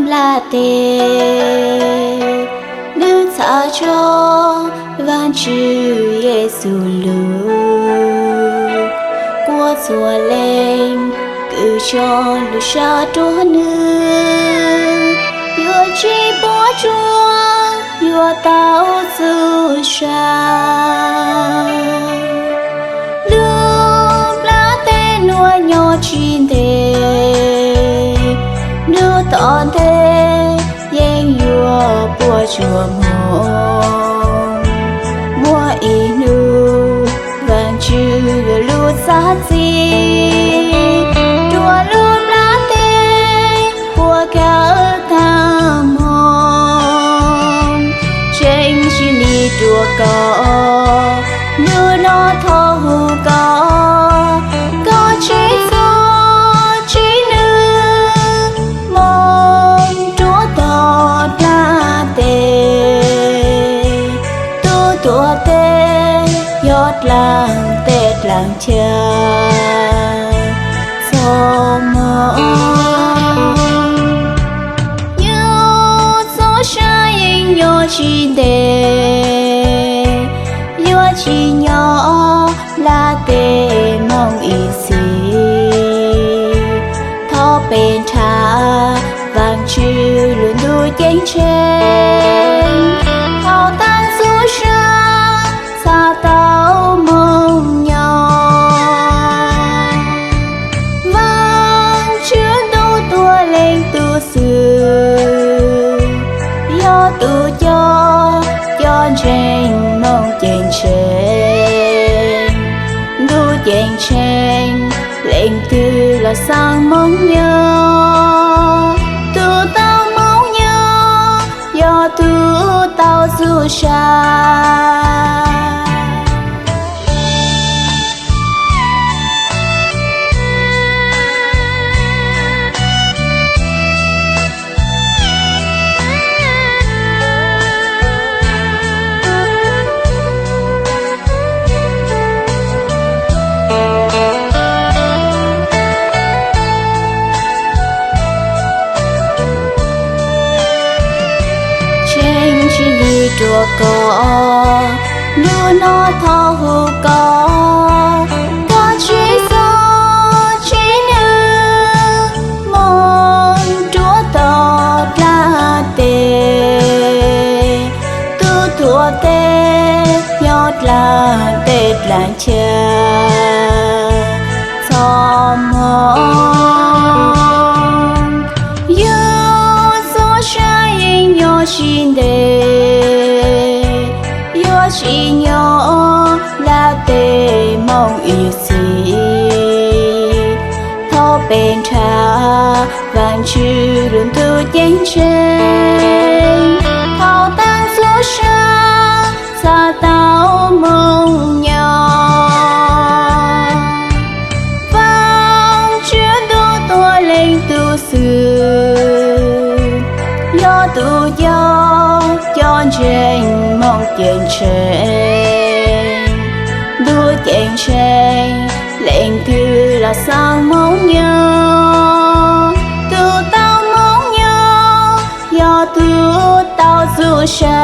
nplaj teb, nws txhaj tso Vaajtswv Yexus lug. Kuas txhua leej kws tso lub sab rua nwg, yuav tsi puab tsuaj, yuav tau txuj sa. Lub nplaj teb nuav nyob tsi ntev, nub tom ntej yeej yuav puab tsuaj moog. Muaj ib nub Vaajtswv yuav lug txav txim rua lub nplaj teb puab kawm taag moog. Tseeb tsi le rua koj, nub no thov hu koj, koj tseg txuj tseg nwm moog rua tom dlaag teb. Tub tuam teb yog dlaag teb dlaag chaw txhua moog. Yug txuj sa yeej nyob tsi ntev, yuav tsi nyob nplaj teb moog ib txhis. Thov peb nrhav Vaajtswv lub ntuj ceeb tsheej, thov taag txuj sa txhad tau moog nyob. Vaajtswv ntuj tuab leej tub xwb, yog tub coj cov ntseeg moog ceeb tsheej. Ntuj ceeb tsheej, leej twg los xaav moog nyob? Tug tau moog nyob yog tug tau txuj sa. Tseeb tsi le rua koj, nub no thov hu koj, koj tseg txuj tseg nwm moog rua tom dlaag teb. Tub tuam teb yog dlaag teb dlaag chaw txhua moog. Yug txuj sa yeej nyob tsi ntev, yuav tsi nyob nplaj teb moog ib txhis. Thov peb nrhav Vaajtswv lub ntuj ceeb tsheej, thov taag txuj sa txhad tau moog nyob. Vaajtswv ntuj tuab leej tub xwb, yog tug coj cov ntseeg moog ceeb tsheej. Ntuj ceeb tsheej, leej twg los xaav moog nyob? Tug tau moog nyob yog tug tau txuj sa.